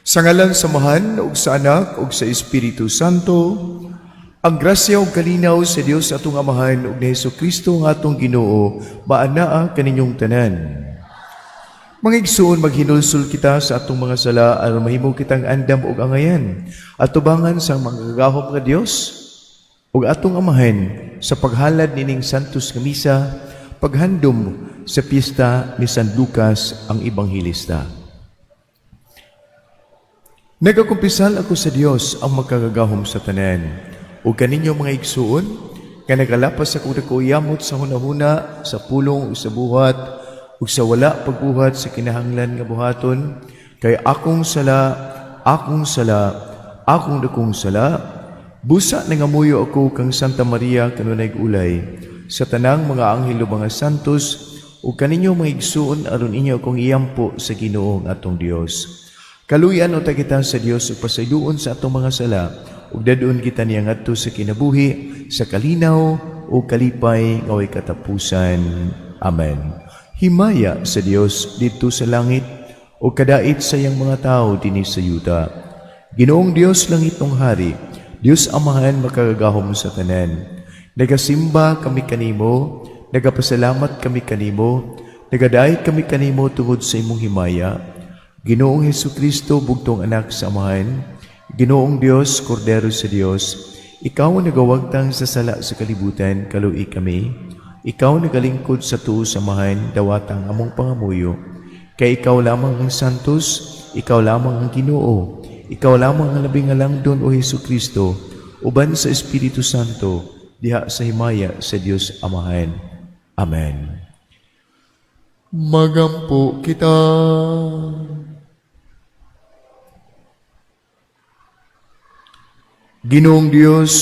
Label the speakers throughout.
Speaker 1: Sa ngalan sa Amahan, ug sa Anak, ug sa Espiritu Santo, ang grasya ug kalinaw sa Dios atong Amahan ug ni Hesus Kristo nga atong Ginoo, maanaa kaninyong tanan. Mga igsuon, maghinulsol kita sa atong mga sala aron mahimo kitang andam ug angayan at tubangan sa makagagahom nga Dios ug atong Amahan sa paghalad nining Santos nga Misa, paghandom sa piyesta ni San Lucas ang Ebanghelista. Nagakumpisal ako sa Dios ang makagagahom sa tanan ug kaninyo, mga igsuon, nga nagalapas ako dako yamot sa hunahuna, sa pulong ug sa buhat ug sa wala pagbuhat sa kinahanglan nga buhaton, kay akong sala, akong sala, akong dakong sala. Busa nangamuyo ako kang Santa Maria, kanunay ulay sa tanang mga anghel ug mga santos, ug kaninyo, mga igsuon, aron inyo akong iyampo sa Ginoo nga atong Dios. Kaluyan unta kita sa Dios ug pasayloon sa atong mga sala ug dad-on kita niya ngadto sa kinabuhi sa kalinaw ug kalipay nga way katapusan. Amen. Himaya sa Dios didto sa langit ug kadait sa iyang mga tao dinhi sa yuta. Ginoong Dios, langitnong hari, Dios Amahan makagagahom sa tanan. Nagasimba kami kanimo, nagapasalamat kami kanimo, nagadayeg kami kanimo tungod sa imong himaya. Ginoong Hesus Kristo, bugtong anak sa Amahan, Ginoong Dios, Kordero sa Dios, ikaw ang nagawagtang sa sala sa kalibutan, kalui kami. Ikaw nagalingkod sa tuo sa Amahan, dawata ang among pangamuyo. Kay ikaw lamang ang santos, ikaw lamang ang Ginoo, ikaw lamang ang labing halangdon, o Hesus Kristo, uban sa Espiritu Santo, diha sa himaya sa Dios Amahan. Amen. Magampo kita. Ginoong Dios,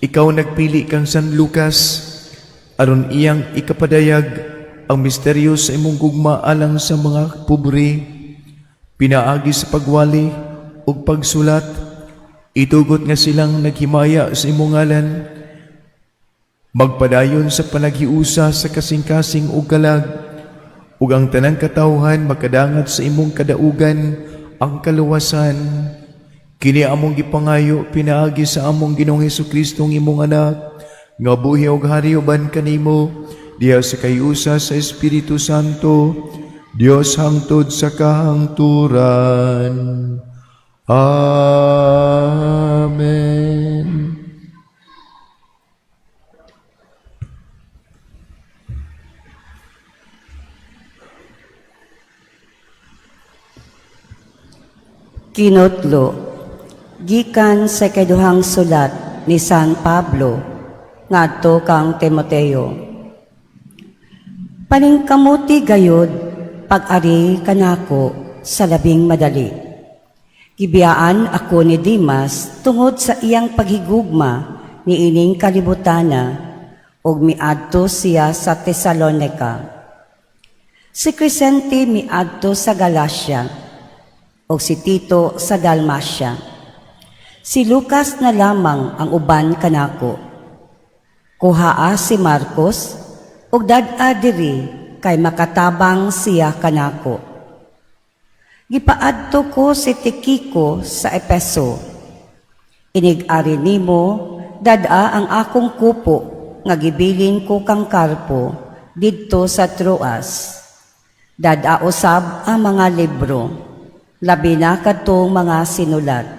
Speaker 1: ikaw nagpili kang San Lucas aron iyang ikapadayag ang misteryo sa imong gugma alang sa mga pobre pinaagi sa pagwali ug pagsulat. Itugot nga silang naghimaya sa imong ngalan magpadayon sa panaghiusa sa kasing-kasing ug kalag, ug ang tanang katawhan makadangat sa imong kadaugan, ang kaluwasan. Kini among gipangayo pinaagi sa among Ginoong Hesukristo, ang imong anak, nga buhi og hari uban kanimo diha sa kahiusa sa Espiritu Santo, Dios hangtod sa kahangturan. Amen.
Speaker 2: Kinotlo, gikan sa ikaduhang sulat ni San Pablo ngadto kang Timoteo. Paningkamuti gayod pag-ari kanako sa labing madali. Gibiyaan ako ni Dimas tungod sa iyang paghigugma niining kalibutana ug miadto siya sa Tesalonica. Si Crescente miadto sa Galacia ug si Tito sa Dalmacia. Si Lucas na lamang ang uban kanako. Kuhaa si Marcos ug dad-a diri kay makatabang siya kanako. Gipaadto ko si Tikiko sa Epeso. Inig-ari nimo, dad-a ang akong kupo nga gibilin ko kang Carpo didto sa Troas. Dad-a usab ang mga libro, labi na kadtong mga sinulat.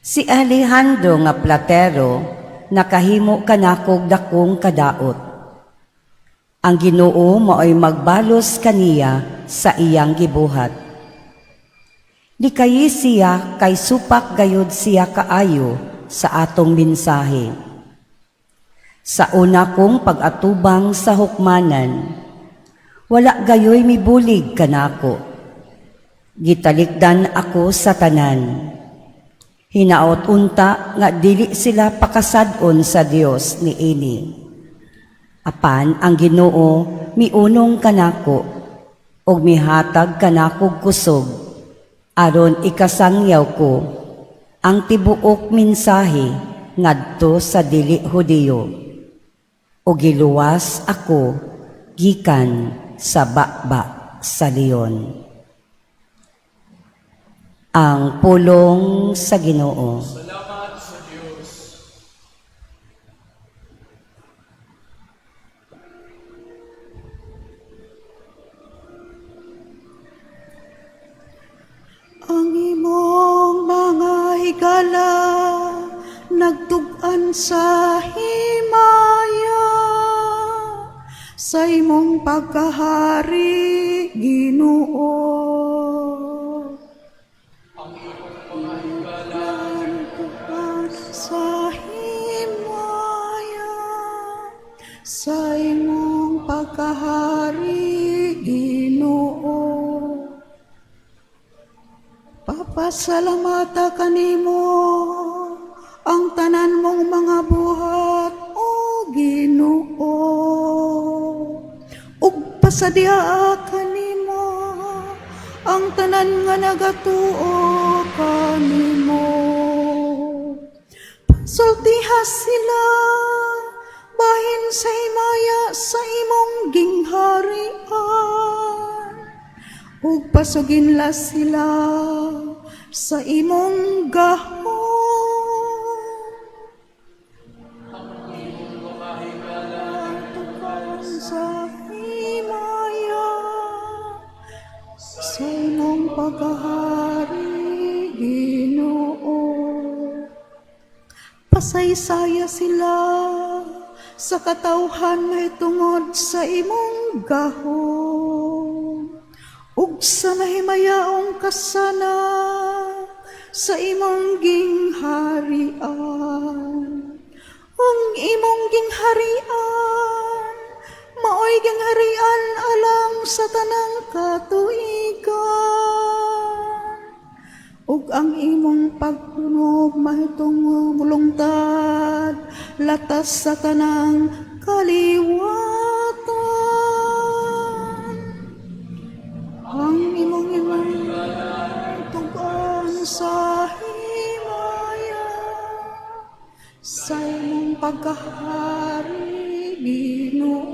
Speaker 2: Si Alejandro nga platero nakahimo kanakog dakong kadaot. Ang Ginoo maoy magbalos kaniya sa iyang gibuhat. Likayi siya kay supak gayud siya kaayo sa atong mensahe. Sa una kong pag-atubang sa hukmanan, wala gayoy mibulig kanako. Gitalikdan ako sa tanan. Hinaot unta nga dili sila pakasad-on sa Dios niini. Apan ang Ginoo miunong kanako ug mihatag kanakog kusog aron ikasangyaw ko ang tibuok mensahe ngadto sa dili Hudiyo, ug giluwas ako gikan sa baba sa leon. Ang pulong sa Ginoo.
Speaker 1: Salamat sa Dios.
Speaker 3: Ang imong mga higala nagtug-an sa himaya sa imong pagkahari, Ginoo.
Speaker 1: Ang imong mga higala
Speaker 3: Nagtug-an sa himaya sa imong pagkahari, Ginoo. Papasalamata kanimo ang tanan mong mga buhat, o Ginoo. Ug pasadia kanimo ang tanan nga nagatuo kanimo. Sultiha sila bahin sa himaya sa imong gingharian ug pasuginla sila sa imong gahom.
Speaker 1: Mga higala
Speaker 3: Sa himaya sa imong pagkahari, Ginoo. Pasaysaya sila sa katawhan mahitungod sa imong gahom ug sa mahimayaong kasanag sa imong gingharian. Ang imong gingharian maoy gingharian alang sa tanang katuigan ug ang imong pagtunog mahitungod mulungtad latas sa tanang kaliwatan. Ang imong imong tug-an sa himaya sa imong pagkahari, Ginoo.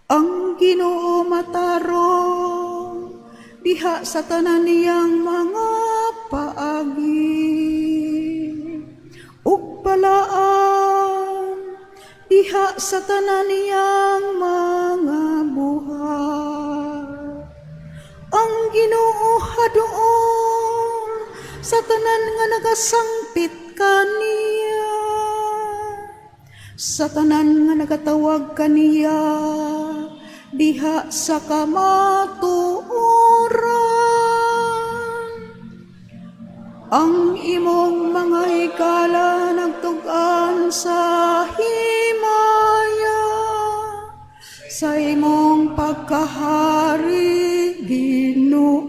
Speaker 3: Ang Ginoo matarong diha sa tanan niyang mga paagi ug balaan diha sa tanan niyang mga buhat. Ang Ginoo haduol sa tanan nga nagasangpit kaniya, sa tanan nga nagatawag kaniya diha sa kamatuoran. Ang imong mga higala nagtug-an sa himaya sa imong pagkahari, Ginoo.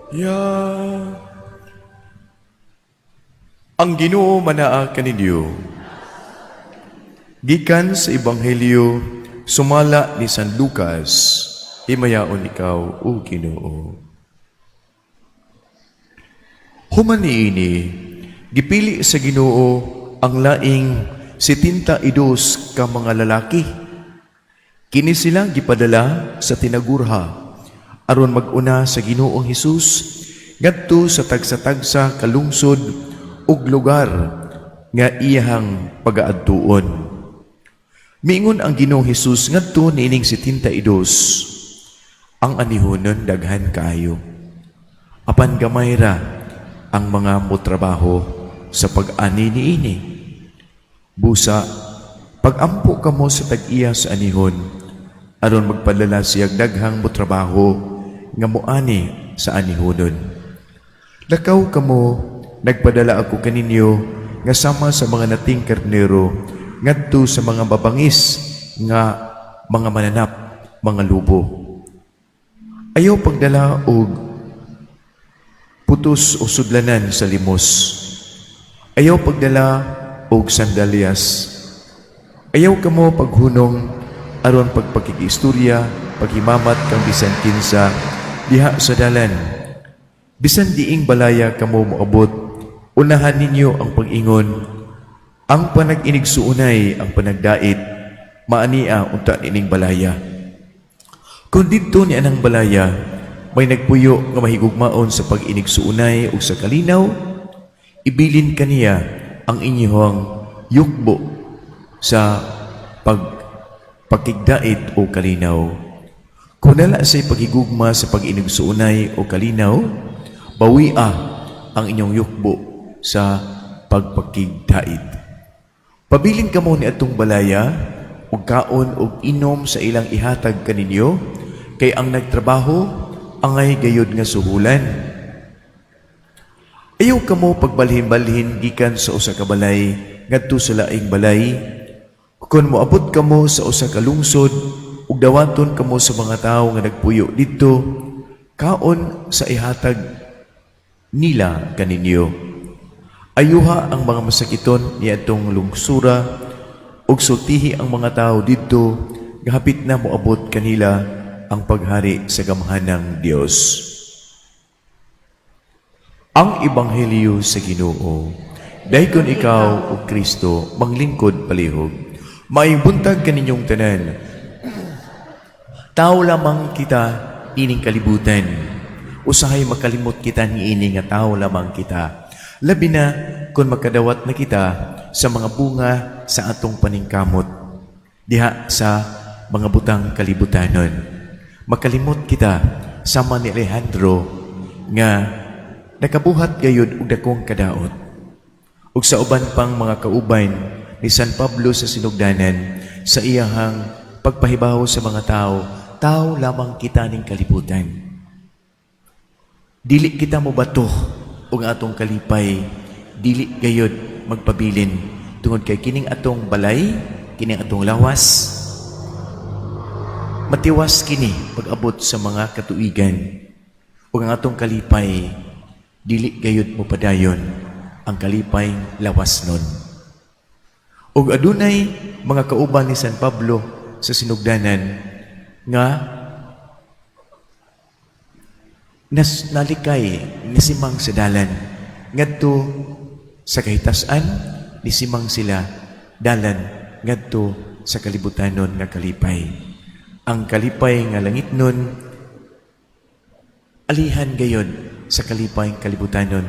Speaker 1: Hallelujah. Ang Ginoo manaa kaninyo. Gikan sa Ebanghelyo sumala ni San Lucas, himayaon ikaw, o Ginoo. Human niini, gipili sa Ginoo ang laing 72 ka mga lalaki. Kini sila gipadala sa tinagurha aron mag-una sa Ginoong Hesus ngadto sa tagsa-tagsa ka lungsod ug lugar nga iyahang pagaadtuon. Miingon ang Ginoong Hesus ngadto niining 72, ang anihonon daghan kaayo. Apan gamay ra ang mga motrabaho sa pag-ani niini. Busa, pagampo kamo sa tag-iya sa anihon, aron magpadala siyag daghang motrabaho nga moani sa anihonon. Lakaw kamo, nagpadala ako kaninyo nga sama sa mga nating karnero ngadto sa mga babangis nga mga mananap, mga lubo. Ayaw pagdala og putos o sudlanan sa limos. Ayaw pagdala og sandalyas. Ayaw kamo paghunong aron pagpakigistorya, paghimamat kang bisan kinsa Diha sa dalan, bisan diing balaya kamo moabot, unahan ninyo ang pag-ingon, "Ang panag-inigsuonay, ang panagdait, maania unta niining balaya." Kung didto ni anang balaya, may nagpuyo nga mahigugmaon sa pag-inigsuonay ug sa kalinaw, ibilin kaniya ang inyong yukbo sa pagpakigdait o kalinaw. Kung nala say paghigugma sa pag-inigsuonay o kalinaw, bawia ang inyong yukbo sa pagpakigdait. Pabilin kamo ni atong balaya, ug kaon ug inom sa ilang ihatag kaninyo, kay ang nagtrabaho angay gayod nga suhulan. Ayaw kamo pagbalhin-balhin gikan sa usa ka balay ngadto sa laing balay. Kung moabot kamo sa usa ka lungsod ug dawaton kamo sa mga tawo nga nagpuyo didto, kaon sa ihatag nila kaninyo. Ayuha ang mga masakiton niadtong lungsura ug sultihi ang mga tawo didto nga hapit na moabot kanila ang paghari sa gamhanang Dios. Ang Ebanghelyo sa Ginoo. Dayon ikaw, O Kristo, manglingkod palihog. Maayong buntag kaninyong tanan. Tao lamang kita ining kalibutan. Usahay makalimot kita niini nga tao lamang kita. Labi na kung makadawat na kita sa mga bunga sa atong paningkamot diha sa mga butang kalibutanon. Makalimot kita sama ni Alejandro nga nakabuhat gayud og dakong kadaot. Ug sa uban pang mga kauban ni San Pablo sa sinugdanan sa iyahang pagpahibaw sa mga tao, tao lamang kita ning kalibutan. Dili kita mobato og atong kalipay, dili gayud magpabilin tungod kay kining atong balay, kining atong lawas, matiwas kini pag-abot sa mga katuigan. Ug ang atong kalipay, dili gayud mopadayon ang kalipay lawas nun. Ug adunay mga kauban ni San Pablo sa sinugdanan nga nalikay, nisimang sa dalan ngadto sa kahitas-an, nisimang sila dalan ngadto sa kalibutanon nga kalipay. Ang kalipay nga langit nun, alihan gayon sa kalipay kalibutanon,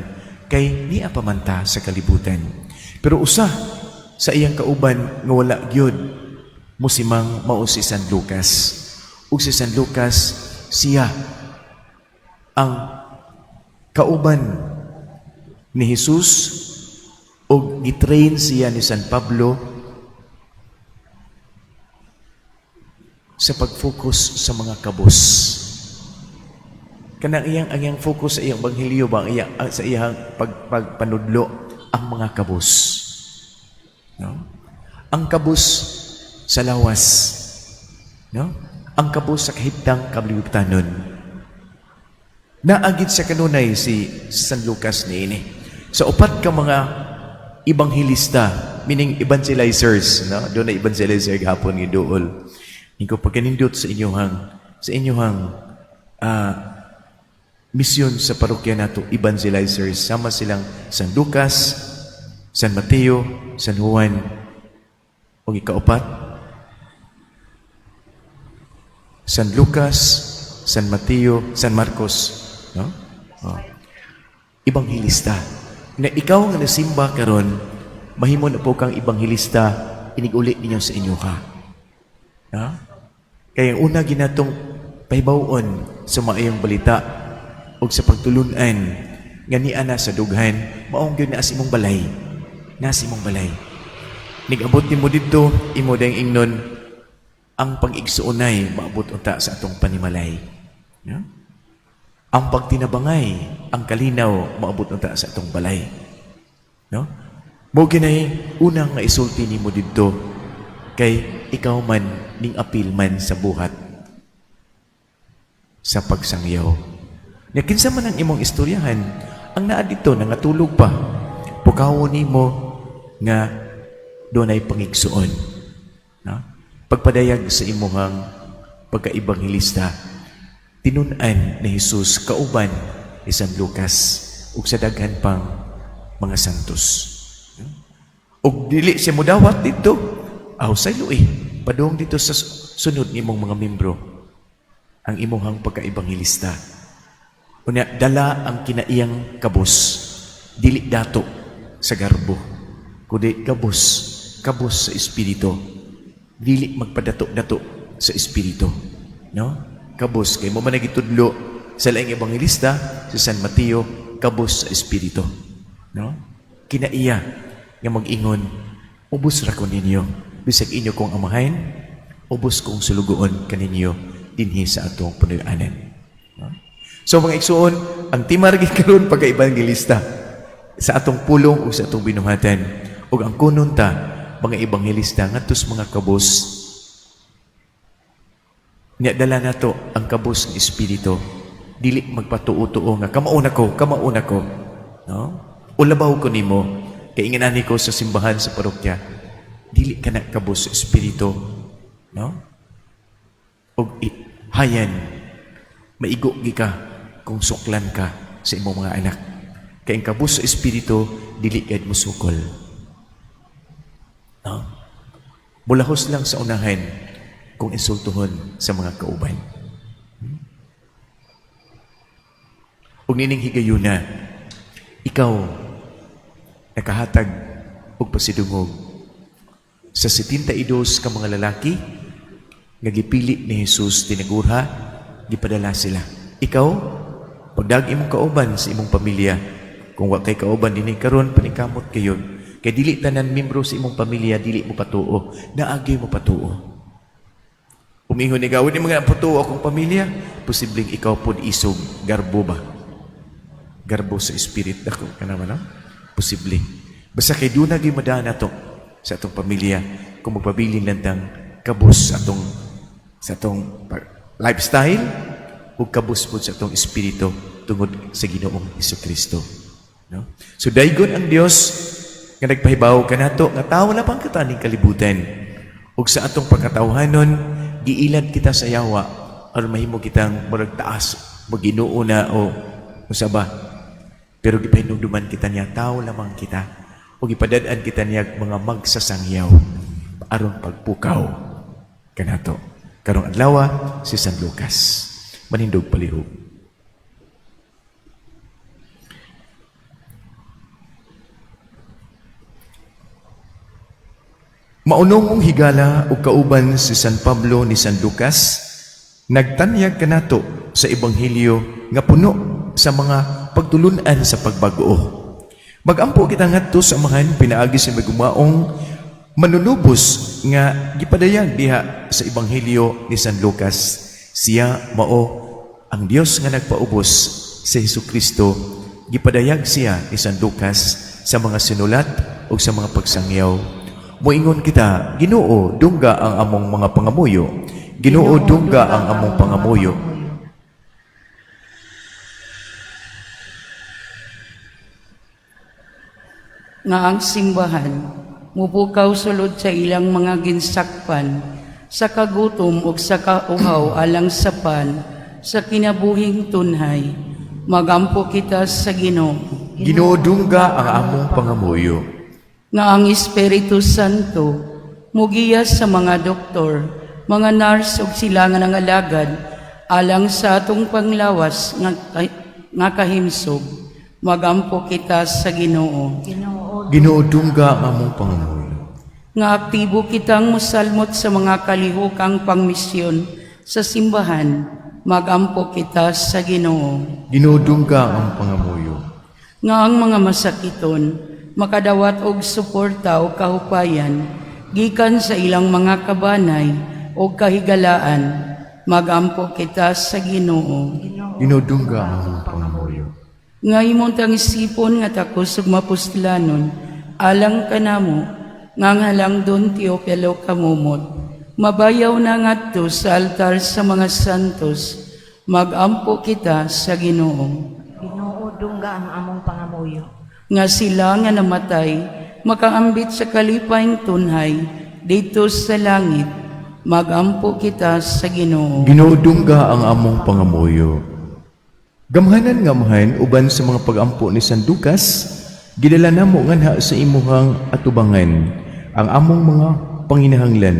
Speaker 1: kay niya pamanta sa kalibutan. Pero usa sa iyang kauban nga wala gyud musimang mao si San Lucas. Ug si San Lucas, siya ang kauban ni Jesus ug gitrain siya ni San Pablo sa pag-focus sa mga kabos. Kanang iyang ang iyang focus sa iyang ebanghelyo ba, ang iyang, sa iyang pagpanudlo ang mga kabos. No? Ang kabos sa lawas. No? Ang kabos sa kahibtang kalibutanon. Naagid sa kanunay si San Lucas niini. Sa upat ka mga ebanghilista, meaning evangelizers, no? Doon na evangelizer gahapon nga duol. Inko pagkanindot sa inyong misyon sa parokya nato, evangelizers, sama silang San Lucas, San Mateo, San Juan, o ikaupat, San Lucas, San Mateo, San Marcos, no? Oh. Ebanghilista. Na ikaw nga nasimba karon, mahimo na po kang ebanghilista inig-uli ninyo sa inyo ka. No? Kaya ang una ginatong pahibawon sa maayong balita ug sa pagtulunan nga niya na sa dughan, maong gyud naa sa imong balay. Naa sa imong balay. Nigabot nimo didto, imo dayong ingnon, ang pag-igsuonay maabot unta sa atong panimalay. No? Ang pagtinabangay, ang kalinaw maabot unta sa atong balay. No? Mo ginay unang nga isulti nimo didto kay ikaw man ning apil man sa buhat sa pagsangyaw. Nya kinsa man ang imong istoryahan, ang naa dito nangatulog pa. Pukawon nimo nga dunay pangigsuon. No? Pagpadayag sa imuhang pagkaibanghelista. Tinun-an ni Jesus kauban ni San Lucas ug sa daghan pang mga santos. Ug dili siya mudawat dito. Aw saylo eh. Padung dito sa sunod nimong mga membro ang imuhang pagkaebanghilista. Unya dala ang kinaiyang kabos, dili dato sa garbo, kundi kabos, kabos sa espiritu. Dili magpadato-dato sa espiritu, no? Kabos kay mao man gitudlo sa laing ebanghelista si San Mateo, kabos sa espiritu, no? Kinaiya nga mag-ingon, ubos ra ko ninyo, bisag inyo kong amahan, ubos kong sulugoon kaninyo dinhi sa atong punuy-anan. No? So mga igsuon, ang tema ra gid karon pagka-ebanghelista sa atong pulong ug sa atong binuhatan, ug ang kunon ta mga ebanghelista ngadto sa mga kabos, nya dala nato ang kabos ng espiritu, dili magpatuo-tuo nga kamauna ko, kamauna ko, no? Ulabaw ko nimo kay inganani ko sa simbahan, sa parokya. Dili ka na kabos sa espiritu, no? Og hayan maigo gi ka kung suklan ka sa imong mga anak, kay ang kabos sa espiritu dili gid mo sukol, no? Mulahos lang sa unahan kung insultuhon sa mga kauban. Ug nining higayuna, ikaw nakahatag og pasidungog sa 72 ka mga lalaki nga gipili ni Jesus tinagurha, gipadala sila. Ikaw, pagdag imong kauban sa imong pamilya, kung wa kay kauban dinhi karon, paningkamot kayo. Kay dili tanan membro sa imong pamilya dili mo patuo, naagi mo patuo. Umingon ikaw, "Hindi mga patuo akong pamilya." Posibleng ikaw pod isog garbo ba? Garbo sa spirit dako ka naman, no? Posible. Basta kay duna gyud madaan nato sa atong pamilya kung magpabilin lang tang kabos sa atong lifestyle ug kabos pod sa atong espiritu tungod sa Ginoong Hesukristo. No? So daygon ang Dios nga nagpahibaw kanato nga tawo na pang kataning kalibutan. Ug sa atong pagkatawhanon, giilad kita sa yawa aron mahimo kitang murag taas, maginoo na o usa ba. Pero gipahinumduman kita niya, tao lamang kita. O gipadad-an kita niya mga magsasangyaw aron pagpukaw kanato. Karong adlaw si San Lucas. Manindog palihog. Maunong higala ug kauban si San Pablo ni San Lucas, nagtanyag kanato sa ebanghelyo nga puno sa mga pagtulunan sa pagbag-o. Magampo kita ngadto sa Amahan pinaagi sa magumaong manunubos nga gipadayag diha sa ebanghelyo ni San Lucas. Siya mao ang Dios nga nagpaubos sa Hesukristo. Gipadayag siya ni San Lucas sa mga sinulat ug sa mga pagsangyaw. Moingon kita, Ginoo, dungga ang among mga pangamuyo. Ginoo, dungga ang among pangamuyo.
Speaker 4: Nga ang simbahan mupukaw sulod sa ilang mga ginsakpan sa kagutom ug sa kauhaw alang sa pan sa kinabuhing tunhay. Magampo kita sa Ginoo.
Speaker 1: Ginoo, dungga ang among pangamuyo.
Speaker 4: Nga ang Espiritu Santo mugiya sa mga doktor, mga nurse ug sila nga nangalagad alang sa atong panglawas nga kahimsog. Magampo kita sa Ginoo.
Speaker 1: Ginoo, dungga ang among pangamuyo.
Speaker 4: Nga aktibo kitang musalmot sa mga kalihokang pangmisyon sa simbahan. Magampo kita sa Ginoo.
Speaker 1: Ginoo, dungga ang among pangamuyo.
Speaker 4: Nga ang mga masakiton makadawat og suporta o kahupayan gikan sa ilang mga kabanay o kahigalaan. Magampo kita sa Ginoo.
Speaker 1: Ginoo, dungga ang among pangamuyo.
Speaker 4: Nga imong tangisipon nga takos ug mapuslanon alang kanamo nga ang halangdon Teopilo Camomot mabayaw na ngadto sa altar sa mga santos. Magampo kita sa Ginoo.
Speaker 5: Ginoo, dungga ang among pangamuyo.
Speaker 4: Nga sila nga namatay makaambit sa kalipayng tunhay dito sa langit. Magampo kita sa Ginoo.
Speaker 1: Ginoo, dungga ang among pangamuyo. Gamhanan nga Amahan, uban sa mga pagampo ni San Lucas, gidala namo nganha sa imuhang atubangan ang among mga panginahanglan.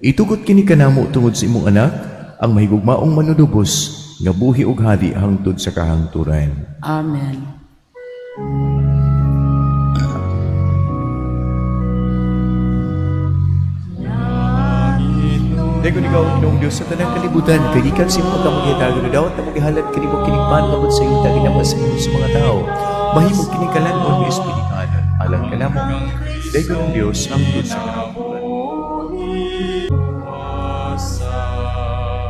Speaker 1: Itugot kini kanamo tungod sa imong anak, ang mahigugmaong manunubos nga buhi ug hadi hangtod sa kahangturan.
Speaker 4: Amen.
Speaker 1: Dayon ikaw, Ginoong Diyos, sa tanang kalibutan, kay gikan sa imong pagkamagihatagan na dawat na magihalad kanimo kining pangamot sa iyong taginama sa imo sa mga tao. Mahimo kini kalan-on nga espirituhanon alang kanamo. Dayon ang Diyos hangtod sa kahangturan.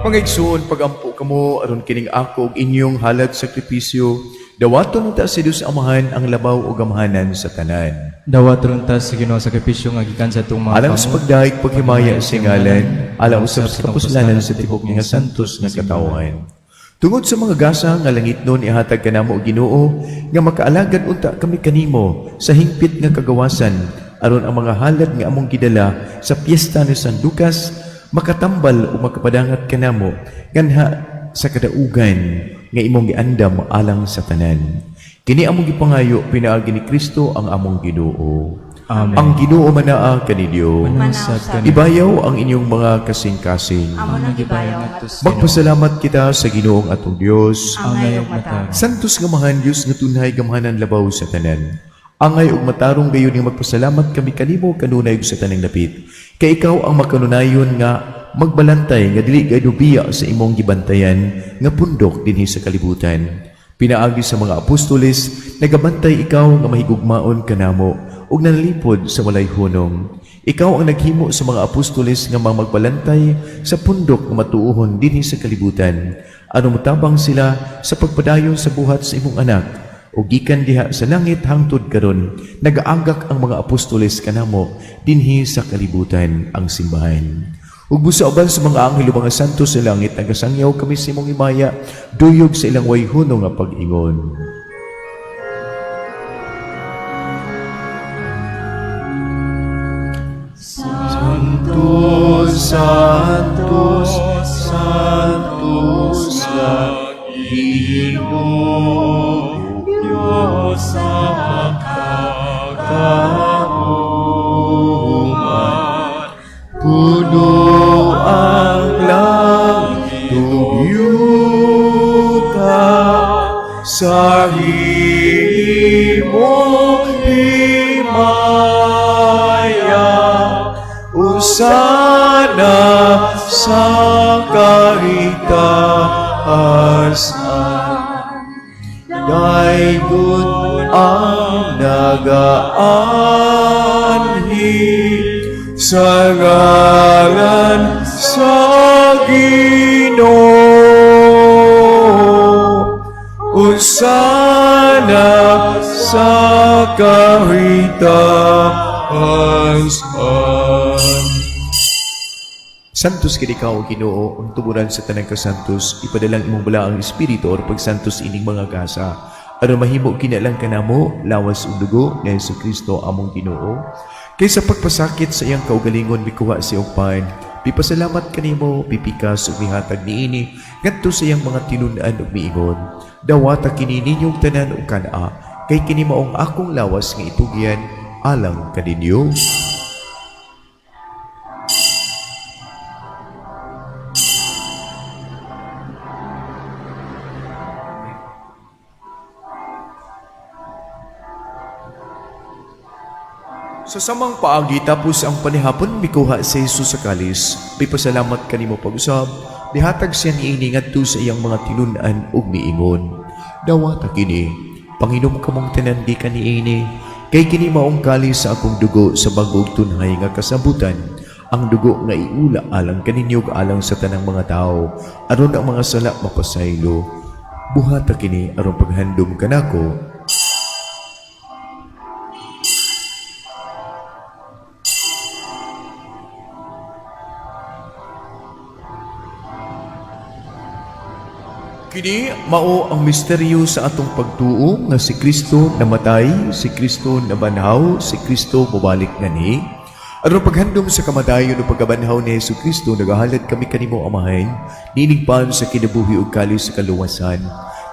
Speaker 1: Mga igsuon, pagampo kamo aron kining ako ug inyong halad sakripisyo, dawaton unta sa Dios Amahan ang labaw ug gamhanan sa tanan.
Speaker 6: Dawat ron ta sa Ginoo sa sakripisyo nga gikan sa atong mga
Speaker 1: Alang sa
Speaker 6: kamot.
Speaker 1: pagdahig paghimaya sa ngalan, alang usab sa kapuslanan sa tibok nga santos nga katawhan. Tungod sa mga gasa nga langit nun ihatag kanamo Ginoo nga makaalagad unta kami kanimo sa hingpit nga kagawasan aron ang mga halad nga among gidala sa piyesta ni San Lucas makatambal ug makapadangat kanamo nganha sa kadaugan nga imong giandam alang sa tanan. Kini among gipangayo pinaagi ni Kristo ang among Ginoo.
Speaker 6: Amen.
Speaker 1: Ang Ginoo manaa kaninyo.
Speaker 6: Manusab kanimo.
Speaker 1: Ibayaw ang inyong mga kasing-kasing.
Speaker 5: Amo nang gibayaw
Speaker 6: ngadto sa Ginoo.
Speaker 1: Magpasalamat kita sa Ginoong atong Dios.
Speaker 6: Angay ug matarong.
Speaker 1: Santos nga mahan Dios nga tunhay gamhanan labaw sa tanan. Angay ug matarong gayon nga magpasalamat kami kanimo kanunay ug sa tanang dapit. Kay ikaw ang makanunayon nga magbalantay nga dili gayud biya sa imong gibantayan nga pundok dinhi sa kalibutan. Pinaagi sa mga apostoles, nagabantay ikaw nga mahigugmaon kanamo ug nanalipod sa walay hunong. Ikaw ang naghimo sa mga apostoles nga mga magbalantay sa pundok nga matuohon dinhi sa kalibutan. Ano motabang sila sa pagpadayon sa buhat sa imong anak o gikan diha sa langit hangtod karon nagaagak ang mga apostoles kanamo dinhi sa kalibutan ang simbahan. Ug busa uban sa mga anghel ug mga santo sa langit nagasangyaw kami sa imong himaya duyog sa ilang way hunong nga pag-ingon. Santos, Santos, Santos sa Ginoo, Diyos sa kakahuman. Puno ang langit ug yuta sa imong himaya. Usana sa kaitaasan. Daygon ang nagaanhi sa ngalan sa Ginoo. Usana sa kaitaasan. Santos kini ikaw, Ginoo, ang tuburan sa tanang kasantos, ipadalang imong balaang espiritu or pagsantos ining mga gasa. Aron mahimo kinalang kanamo, lawas ug dugo ni Hesus Kristo among Ginoo. Kaysa pagpasakit sa iyang kaugalingon mikuha siya og pan, pipasalamat kanimo, pipikas ug mihatag niini ngadto sa iyang mga tinun-an ug miingon. Dawata kini ninyong tanan ug kan-a, kay kini maong akong lawas nga itugyan alang kaninyo. Sa samang paagi tapos ang panihapon mikuha si Jesus sa kalis, pipasalamat kanimo pag-usab, nihatag siya niini ngadto sa iyang mga tinun-an ug miingon. Dawata kini, panginom kamong tanan gikan niini, kay kini maong kalis sa akong dugo sa bag-ong tunhay nga kasabutan, ang dugo nga iula alang kaninyo ug alang sa tanang mga tao, aron ang mga sala mapasaylo. Buhata kini aron paghandom kanako. Kini mao ang misteryo sa atong pagtuo nga si Kristo namatay, si Kristo nabanhaw, si Kristo mobalik nganhi. Aron paghandom sa kamatayon ug pagkabanhaw ni Hesus Kristo, nagahalad kami kanimo, Amahan, niining pan sa kinabuhi ug kalis sa kaluwasan.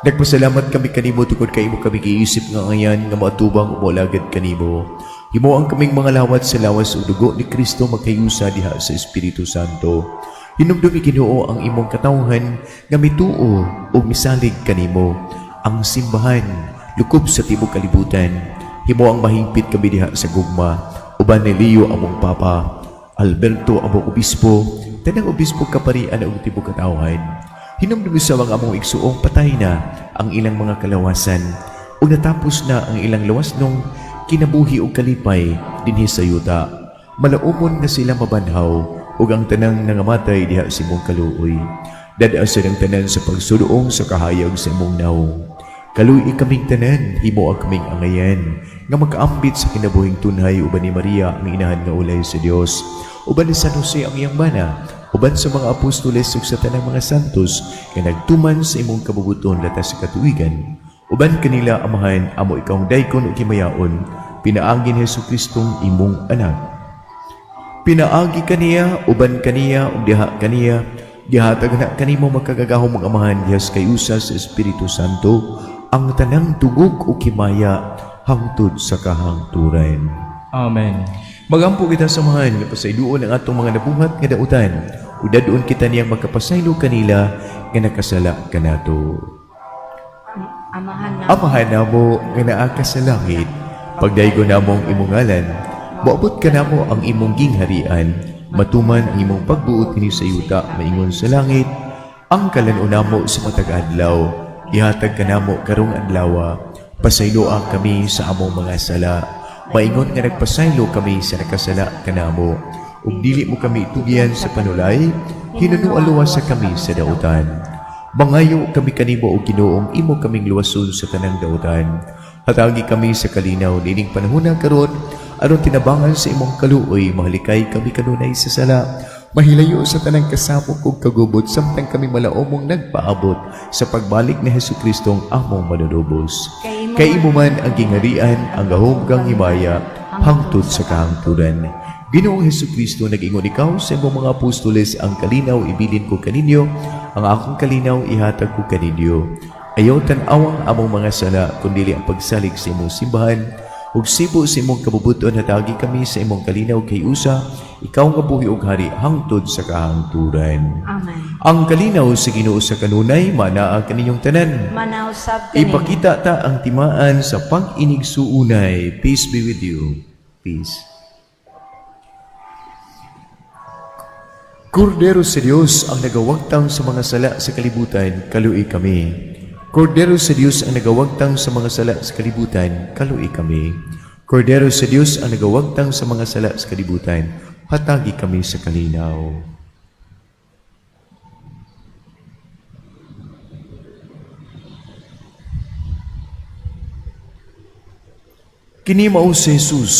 Speaker 1: Nagpasalamat kami kanimo tungod kay imo kami giisip nga angayan nga moatubang ug moalagad kanimo. Himoa ang kaming mga lawat sa lawas ug dugo ni Kristo magkayusa diha sa Espiritu Santo. Hinumdumi, Ginoo, ang imong katawhan nga mituo ug misalig kanimo, ang simbahan lukob sa tibuok kalibutan. Himoang mahingpit kami diha sa gugma uban ni Leo among Papa, Alberto among obispo, tanang obispo, kaparian ug tibuok katawhan. Hinumdumi sa mga among igsuong patay na ang ilang mga kalawasan ug natapos na ang ilang lawasnong kinabuhi ug kalipay dinhi sa yuta. Malaumon nga sila mabanhaw ug ang tanang nangamatay diha sa imong kaluoy. Dad-a silang tanan sa pagsuloong sa kahayag sa imong nawong. Kaluy-i kaming tanan, himoa kaming angayan nga makaambit sa kinabuhing tunhay uban ni Maria ang inahan nga ulay sa Dios, uban ni San Jose ang iyang bana, uban sa mga apostoles ug sa tanang mga santos nga nagtuman sa imong kabubut-on latas sa katuigan. Uban kanila, Amahan, amo ikawng daykon ug himayaon, pinaagi ni Hesus Kristong imong anak. Pinaagi kaniya, uban kaniya, ug diha kaniya, gihatag na kanimo makagagahom ang Amahan diha sa kayusa sa Espiritu Santo, ang tanang dungog ug himaya hangtod sa kahangturan.
Speaker 6: Amen.
Speaker 1: Magampo kita sa Amahan nga pasayloon ang atong mga nabuhat nga dautan ug dad-on kita niyang magkapasaylo kanila nga nakasala kanato.
Speaker 5: Amahan na
Speaker 1: Amahan namo nga naa ka sa langit, pagdaygon namo ang imong ngalan, moabot kanamo ang imong gingharian, matuman ang imong pagbuot dinhi sa yuta maingon sa langit. Ang kalan-on namo sa matag adlaw, ihatag kanamo karong adlawa. Pasayloa kami sa among mga sala, maingon nga nagpasaylo kami sa nakasala kanamo. Ug dili mo kami itugyan sa panulay, hinunoa luwasa kami sa dautan. Mangayo kami kanimo, o Ginoong imo kaming luwason sa tanang dautan. Hatagi kami sa kalinaw nining panahona karon aron tinabangan sa imong kaluoy mahalikay kami kanunay sa sala. Mahilayo sa tanang kasamok ug kagubot samtang kami malaomong nagpaabot sa pagbalik ni Hesus Kristong among manunubos. Kay imo man ang gingharian, ang gahom ug ang himaya hangtod sa kahangturan. Ginoong Hesus Kristo, nag-ingon ikaw sa imong mga apostoles, "Ang kalinaw ibilin ko kaninyo, ang akong kalinaw ihatag ko kaninyo." Ayaw tan-awang among mga sala, kundili ang pagsalig sa imong simbahan. Ug sibo sa imong kabubuton hatagi kami sa imong kalinaw kay usa, ikaw nga buhi ug hari hangtod sa kahangturan.
Speaker 5: Amen.
Speaker 1: Ang kalinaw sa Ginoo sa kanunay manaa kaninyong tanan.
Speaker 5: Manaa usab kaninyo.
Speaker 1: Ipakita ta ang timaan sa pag-inigsuunay. Peace be with you. Peace. Kordero sa Dios ang nagawagtang sa mga sala sa kalibutan, kaluy kami. Kordero sa Dios ang nagawagtang sa mga sala sa kalibutan, kaluy kami. Kordero sa Dios ang nagawagtang sa mga sala sa kalibutan, hatagi kami sa kalinaw. Kini mao si Jesus,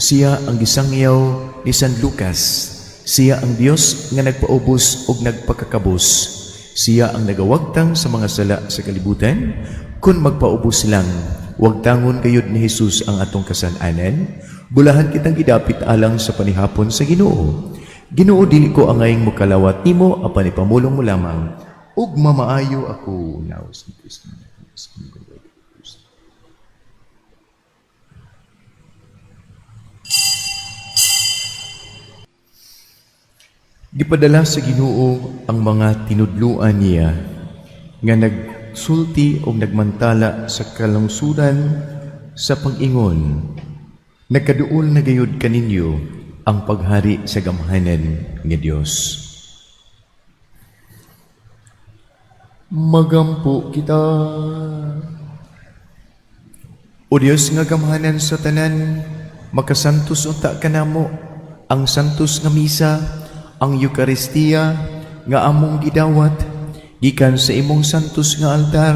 Speaker 1: siya ang gisangyaw ni San Lucas. Siya ang Dios nga nagpaubos ug nagpakakabos. Siya ang nagawagtang sa mga sala sa kalibutan. Kung magpaubos lang, wagtangon gayud ni Jesus ang atong kasal-anan. Bulahan kitang gidapit alang sa panihapon sa Ginoo. Ginoo, dili ko angayng mokalawat nimo, apan ipamulong mo lamang ug mamaayo ako. Now, sa Kristo. Gipadala sa Ginoo ang mga tinudluan niya nga nagsulti o nagmantala sa kalungsuran sa pag-ingon, "Nagkaduol na gayud kaninyo ang paghari sa gamhanan nga Dios." Magampo kita. O Dios nga gamhanan sa tanan, makasantos unta kanamo ang santos nga misa, ang Eukaristiya nga among gidawat gikan sa imong santos nga altar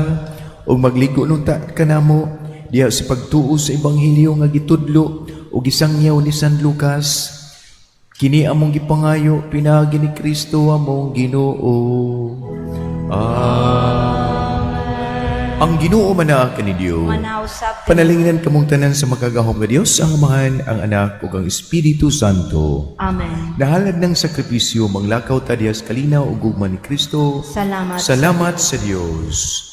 Speaker 1: ug magligo unta kanamo diha sa pagtuo sa ebanghelyo nga gitudlo ug gisangyaw ni San Lucas. Kini among gipangayo pinaagi ni Kristo among Ginoo. Amen. Ang Ginoo manaa kaninyo.
Speaker 5: Manaa usab kaniyo.
Speaker 1: Panalanginan kamong tanan sa makagagahom nga Dios, ang Amahan, ang Anak ug ang Espiritu Santo.
Speaker 5: Amen.
Speaker 1: Nahalad ng sakripisyo, manglakaw ta diha sa kalinaw ug gugma ni Kristo.
Speaker 5: Salamat sa
Speaker 1: Salamat sa Dios.